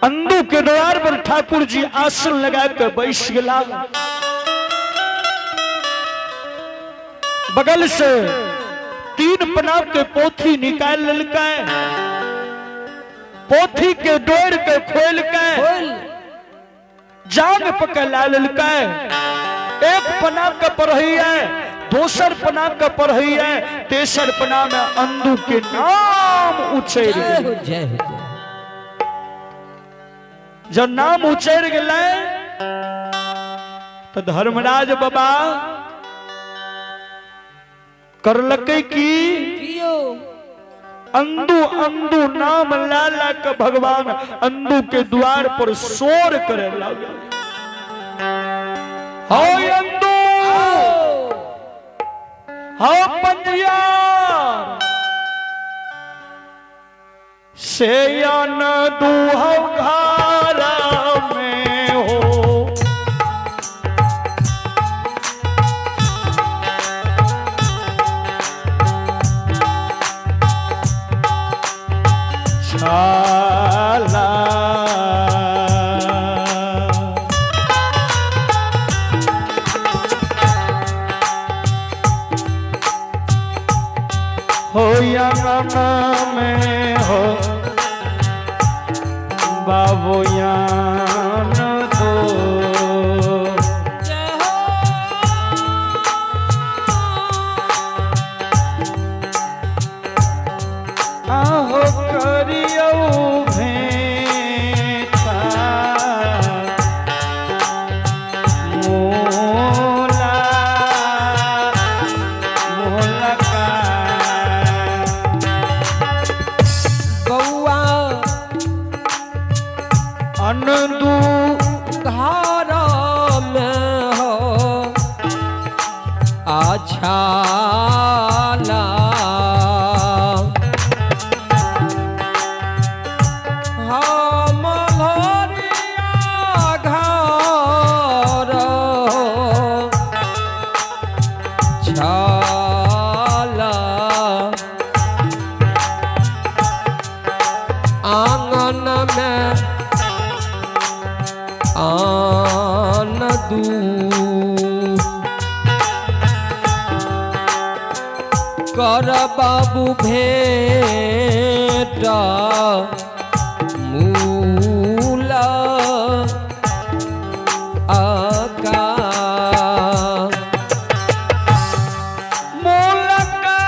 अंदू के द्वार पर ठाकुर जी आसन लगा के बैस गेला। बगल से 3 पना के पोथी निकाल लेलकै, पोथी के डोर के खोल के जांग पकड़ ला लेलकै। एक पना के पढ़ी है, दोसर पना के पढ़ी है, तेसर पना में अंदू के नाम उचैर गेल। जय हो, जय। जब नाम उचैर गेलै तो धर्मराज बाबा करलकै की कियो अंदू अंदू नाम ला ला के भगवान अंदू के द्वार पर शोर करे लागल। हाय अंदू, हाय पंजियार, से अन दूहौ घारा में हो। छाला हो या में हो बाबू यान दो। जय हो। आहो करियौ भेंटा मोला मोलका। बउआ अनदू घर में हो आछाला, हम मल्हरिया घर छाला, आंगन में आन दू कर बाबू भेंट मूला आका। मोलका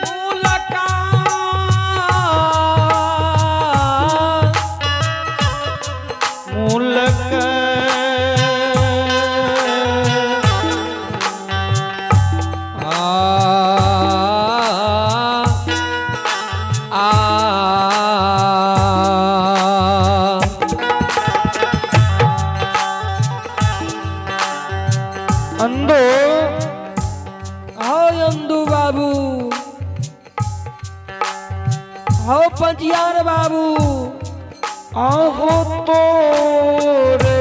मूलका मूलक आ आ अंदो आओ अंदू बाबू, आओ पंजियार बाबू, आहो तो रे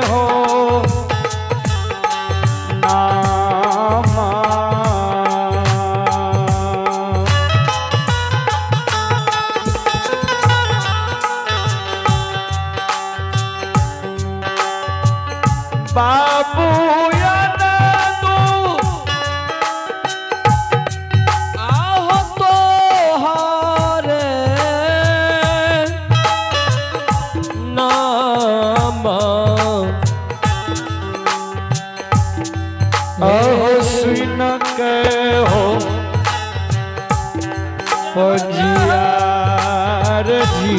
हो नामा। बाबू अनदू आहो तो हरे नाम। अहो सुन के हो पंजियार जी।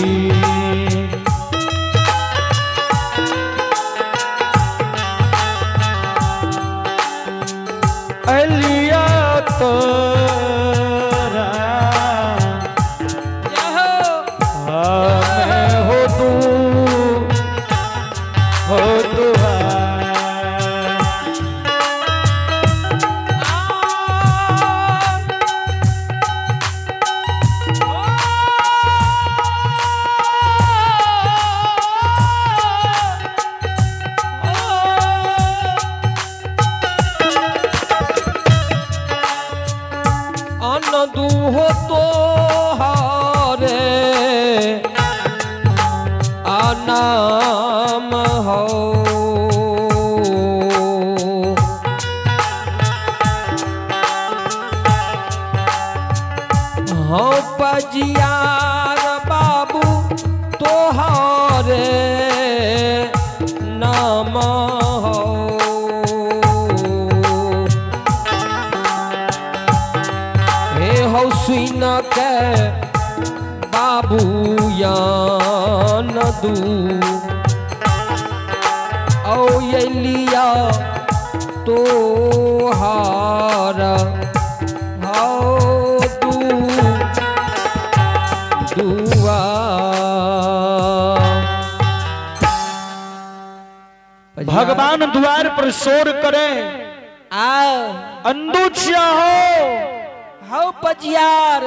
अलिया तोरा हमें हो तू हो दुआ। आ अंदू हो तो हरे नाम हो। हो पजियार बाबू तोहरे नाम हो। हे हो सुन के बाबू यान दू औ लिया तोहार हौ दू दुआ। भगवान द्वार पर शोर करे आओ अंदू छिया हो हौ पजियार।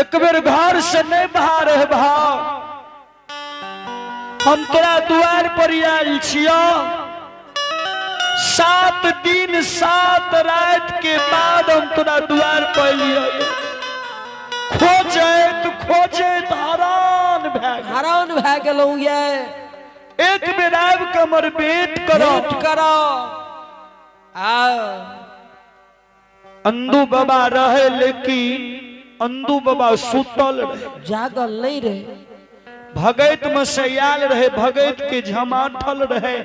एक बेर घर से नहीं बाहर है भाव, हम तोरा द्वार पर आयल छियो। 7 दिन 7 रात के बाद हम तोरा द्वार पर एलियो। खोजैत खोजैत हरान भए गेल। हरान भए गेलहुँ ये। एक बेर आबि कऽ हमर भेंट करऽ। भेंट करऽ। आओ अंदू बाबा रहे लेकिन अंदू बाबा सुतल रहे, जागल नहीं रहे। भगैत में से आयल रहे, भगैत के झमाठल रहे,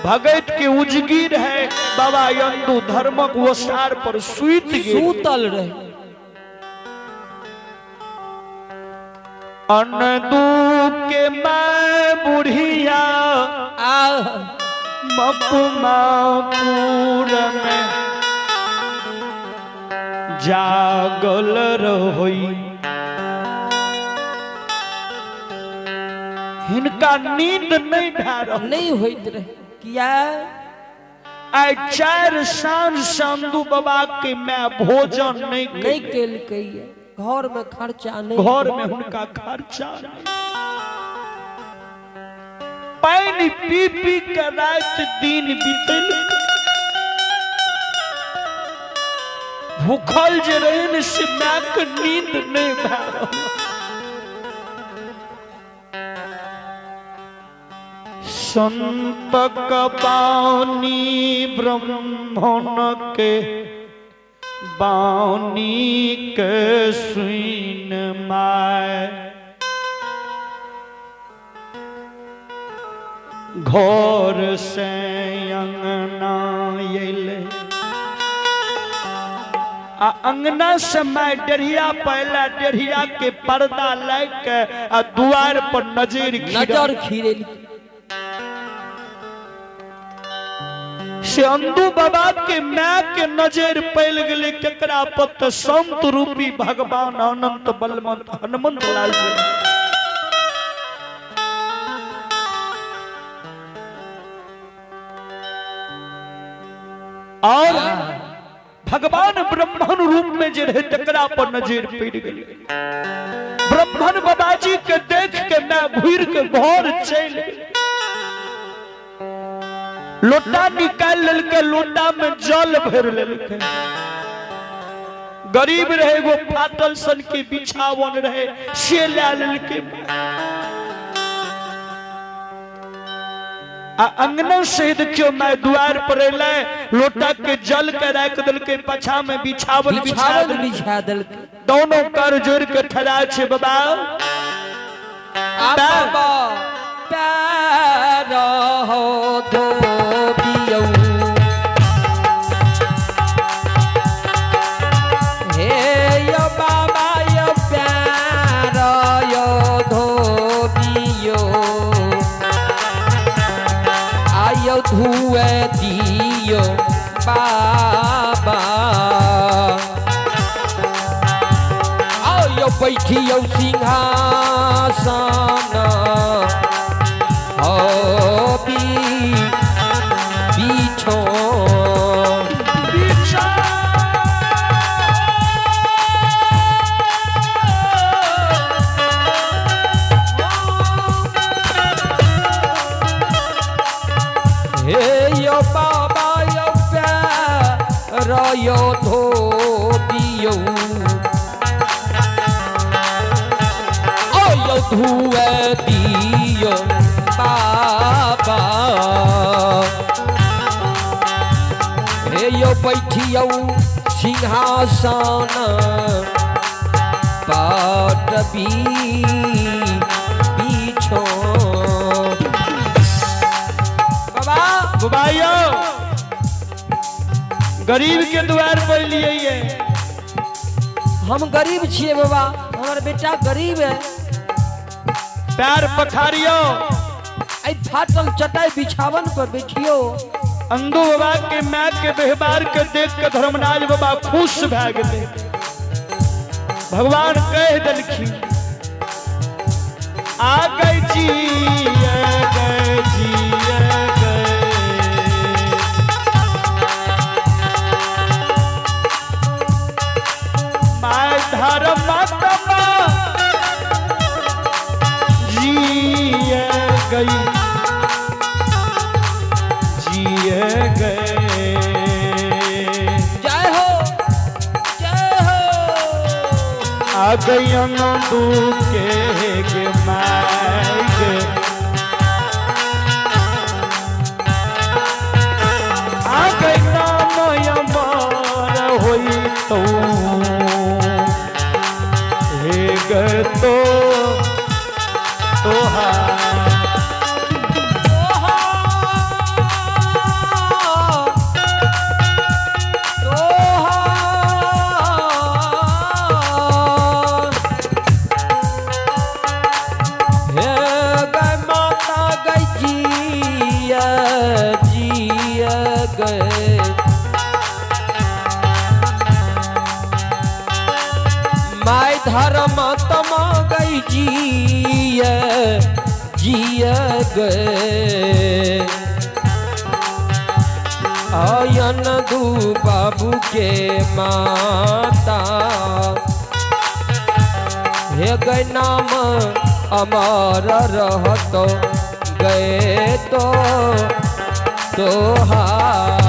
भगैत के उजगी रहे। बाबा अंदू धर्मक ओसार पर सुति गेल, सुतल रहे। अंदू के मैं बुढ़िया आ मकुमापुर में जागल रहोई। हिनका नींद नहीं भए रहल, नहीं होइत रहे। किया आइ 4 साँझ से अंदू बाबा के मैं भोजन नहीं नहीं केलकै। घर में खर्चा नहीं, घर में हुनका खर्चा नहीं। पानि पी पी के राति दिन बीतल। भूखल जे रहन से my के नींद नहीं भए रहल। संतक बानी ब्रह्मण के बानी के सुन my घर से अंगना अयलै। आ अंगना से मैं डेढ़िया पहला डेढ़िया के पर्दा लग के आ दुआर पर नजर नजर खीरे से अंदू बाबा के my के नजर पड़ गेलै केकरा पर त संत रूपी भगवान अनंत बलवंत हनुमंत लाल जी। और भगवान ब्राह्मण रूप में जे रहे तकरा पर नजर पड़ गेलै। ब्राह्मण बाबाजी के देख के मैं घुर के घर चल गेल। लोटा निकाल लेलकै, लोटा में जल भर लेलकै। गरीब रहे एगो फाटल सन के बिछावन रहे से लए लेलकै। आ अंगना से देखियो मैं द्वार पर एलै, लोटा के जल के राख देलकै, पछा में बिछावन बिछा देलकै। दोनों कर जोड़ के ठहरा छे बाबा। बाबा पैर हो धोबियौ हे यो बाबा यो पैर यो धोबियो आयो धुए दियो बाबा आयो बैठियो सिंहासन बीछो हे यो बाबा यो प्यार यो धो दियौ ओ यो धुए दियो बाबा। हे यो बैठियौ सिंहासन पाट बीछो बाबा। भाइयों गरीब के द्वार पर लिए ये हम गरीब छियै बाबा, हमर बेटा गरीब है। पैर पखारियो, आई फाटल चटाई बिछावन पर बैठियो। अंदू बाबा के my के व्यवहार के देख के धर्मराज बाबा खुश भए गेले। भगवान कह देलखिन आ गई जी गए जी गए। My धर्म माता जी गई जिए गए। जय हो जय हो। आ गई अंदू के my के आ गई नाम अमर होई तो हे ग तो तोहार। धर्म तम गई जिय जिय गए। आयन दू बाबू के माता हे गए नाम अमर रहतो गए तो तोहार।